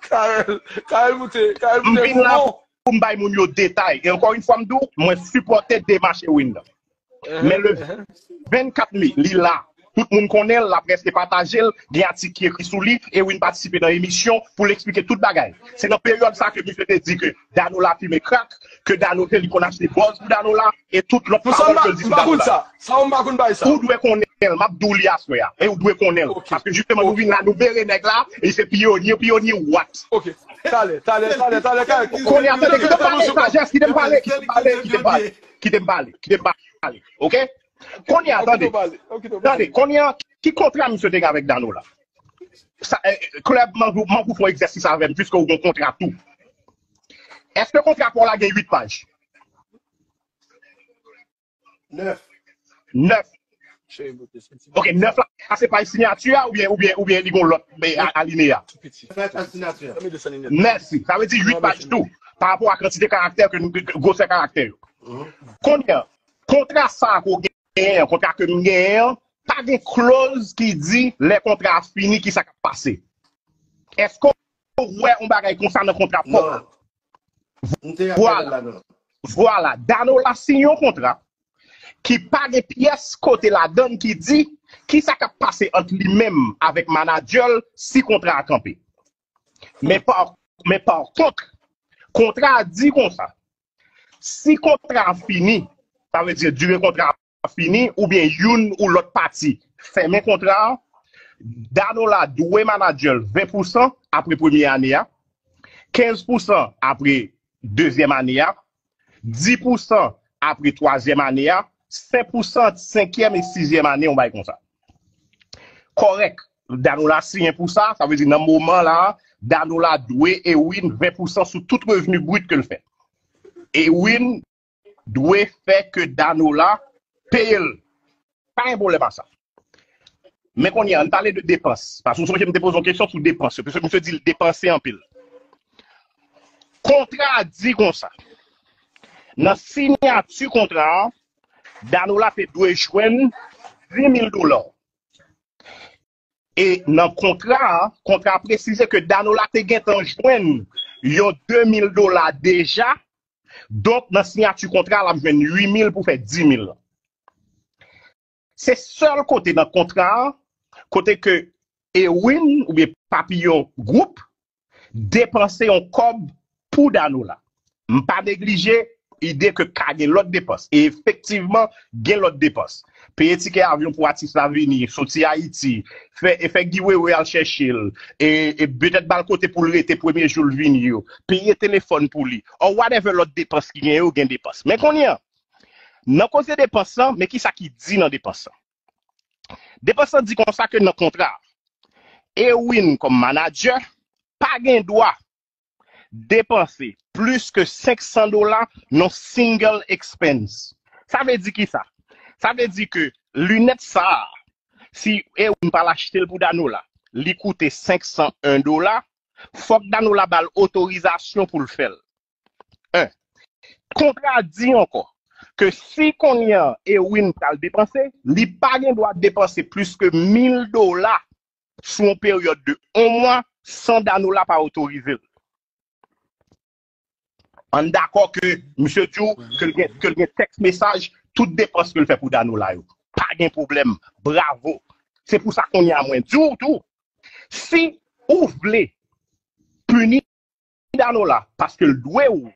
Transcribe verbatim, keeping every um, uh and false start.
Karel, Karel moute, Karel M moute vin la pou m bay moun yo detay. E ankò yon fwa m di w, mwen sipòte demach Ewin nan. Men le vennkat me, li la. Tout moun konnen l, laprès te pataje l, gen atik ki ekri sou li, Ewin patisipe nan emisyon pou l eksplike tout bagay. Se nan peryòd sa ke misye te di ke Danola fimen krak, ke Danola li konn achte bòz pou Danola, e tout lòt pawòl ke l di sou Danola. Sa ou m pa konn bay sa. Ou dwe konnen l, m ap di w li aswè a. E ou dwe konnen l. Paske jisteman nou vin la, nou bere nèg la, e se pyonye, pyonye what. Ok. Talè, talè, talè, talè, talè. Kounye a, tande, kite m pale, sajès, kite m pale, kite m pale, kite m pale, kite m pale, kite m pale. Ok? Kounye a, tande. Tande, kounye a, ki kontra misye te gen avèk Danola? Klèb, m ap fè yon egzèsis avè m, piske ou gen kontra tou. Èske kontra pa w la gen uit paj? Nèf. Nèf. Ok, nèf la, se paj siyati a oubyen, oubyen, oubyen li gen lòt alineya? Mèsi. Sa vle di uit paj tou, pa rapò a kantite karaktè, ke nou, gwosè karaktè yo. Kounye a, kontra sa a ke w genyen an, kontra ke m genyen an, pa gen kloz ki di lè kontra a fini, ki sa k ap pase. Èske w wè yon bagay konsa nan kontra pòp? Vwala. Vwala. Danola siyen yon kontra ki pa gen pyès kote ladan l ki di ki sa k ap pase ant li menm avèk manadjè l si kontra a kanpe. Men pa, men pa kont, kontra a di konsa, si kontra a fini, sa vle di dire kontra a fini, oubyen youn ou lòt pati fèmen kontra a, Danola dwe manadjè l ven pousan apre premye ane a, kenz pousan apre dezyèm ane a, dis pousan apre twazyèm ane a, senk pousan ant senkyèm e sizyèm ane, yon bagay konsa. Kòrèk, Danola siyen pou sa, sa vle di nan moman la, Danola dwe Ewin ven pousan sou tout revni brit ke l fè. Ewin dwe fè ke Danola peye l. Pa gen pwoblèm a sa. Men kounye a, ann pale de depans. Paske w sonje m te poze yon kesyon sou depans yo. Paske misye di l depanse anpil. Kontra a di konsa. Nan siyati kontra a, Danola te dwe jwenn dis mil dola. E nan kontra a, kontra a presize ke Danola te gentan jwenn yon de mil dola deja. Donk, nan siyati kontra a, l ap jwenn uit mil pou fè dis mil. Se sèl kote nan kontra a, kote ke Ewin oubyen Papiyon Gwoup depanse yon kòb pou Danola. M pa neglije ide ke ka gen lòt depans. E efektivman, gen lòt depans. Peye tikè avyon pou atis la vini, soti Ayiti, fè, e fè Guy Wewe al chèche l, e, e petèt ba l kote pou l rete premye jou l vini yo, peye telefòn pou li, or whatever lòt depans ki gen yo, gen depans. Men kounye a, nan koze depans lan, men kisa ki di nan depans lan? Depans lan di konsa ke nan kontra a, Ewin kòm manadjè pa gen dwa depanse plis ke senk san dola nan single expense. Sa vle di kisa? Sa vle di ke linèt sa a, si Ewin pral achte l pou Danola, li koute senk san en dola, fòk Danola ba l otorizasyon pou l fè l. En. Kontra a di ankò ke si kounye a Ewin pral depanse, li pa gen dwa depanse plis ke mil dola sou yon peryòd de yon mwa san Danola pa otorize l. Ann dakò ke misye di w ke l gen, ke l gen tèks mesaj, tout depans ke l fè pou Danola yo. Pa gen pwoblèm. Bravo. Se pou sa kounye a mwen di w tou, si ou vle pini Danola paske l dwe w